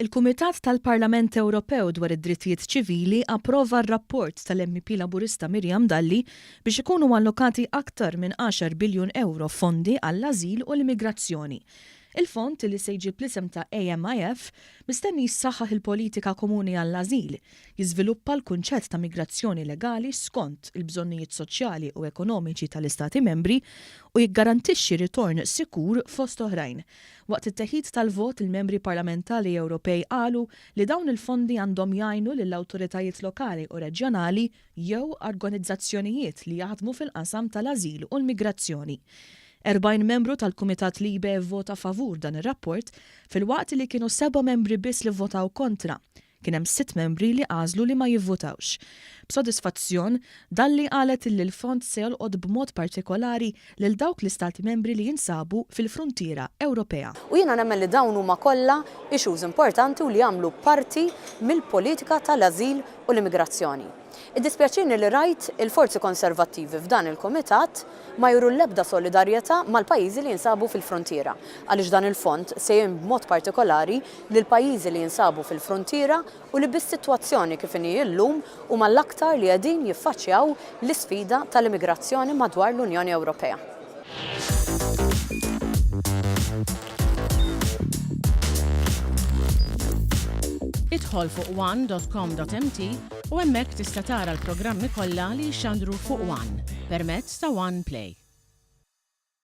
Il-Kumitat tal-Parlament Ewropew dwar id-Drittijiet Ċivili approva r-rapport tal-MEP Laburista Miriam Dalli biex ikunu allokati aktar minn għaxar biljun ewro fondi għall-ażil u l-immigrazzjoni. Il-fond, li se jġib l-isem ta' AMIF, mistenni jsaħħaħ il-politika komuni għall-ażil, jiżviluppa l-kunċett ta' migrazzjoni legali skont il-bżonnijiet soċjali u ekonomiċi tal-Istati Membri u jiggarantixxi ritorn sikur fost oħrajn. Waqt it-teħid tal-vot il-Membri Parlamentali Ewropej qalu li dawn il-fondi għandhom jgħinu lill-awtoritajiet lokali u reġjonali jew argonizzazzjonijiet li jaħdmu fil-qasam tal-ażil u l-migrazzjoni. 40 membru tal-Kumitat LIBE vvota favur dan ir-rapport filwaqt li kienu seba' membri biss li vvotaw kontra. Kien hemm sitt membri li għażlu li ma jivvotawx. B'sodisfazzjon, Dalli qalet illi l-fond se jolqot b'mod partikolari lil dawk l-istati membri li jinsabu fil-fruntiera Ewropea. U jiena nemmen li dawn huma kollha issues importanti u li jagħmlu parti mill-politika tal-ażil u l-immigrazzjoni. Iddispjaċieni li rajt il-forzi konservattivi f'dan il-kumitat ma juru l-ebda solidarjetà mal-pajjiżi li jinsabu fil-fruntiera, għaliex dan il-fond se jgħin b'mod partikolari lill-pajjiżi li jinsabu fil-fruntiera u li bis-sitwazzjoni kif inhi llum huma l-aktar li qegħdin jiffaċċjaw l-isfida tal-immigrazzjoni madwar l-Unjoni Ewropea. Idħol fuq one dot com dot mt u hemmhekk tista' tara l-programmi kollha li jixxandru fuq one permezz ta' One Play.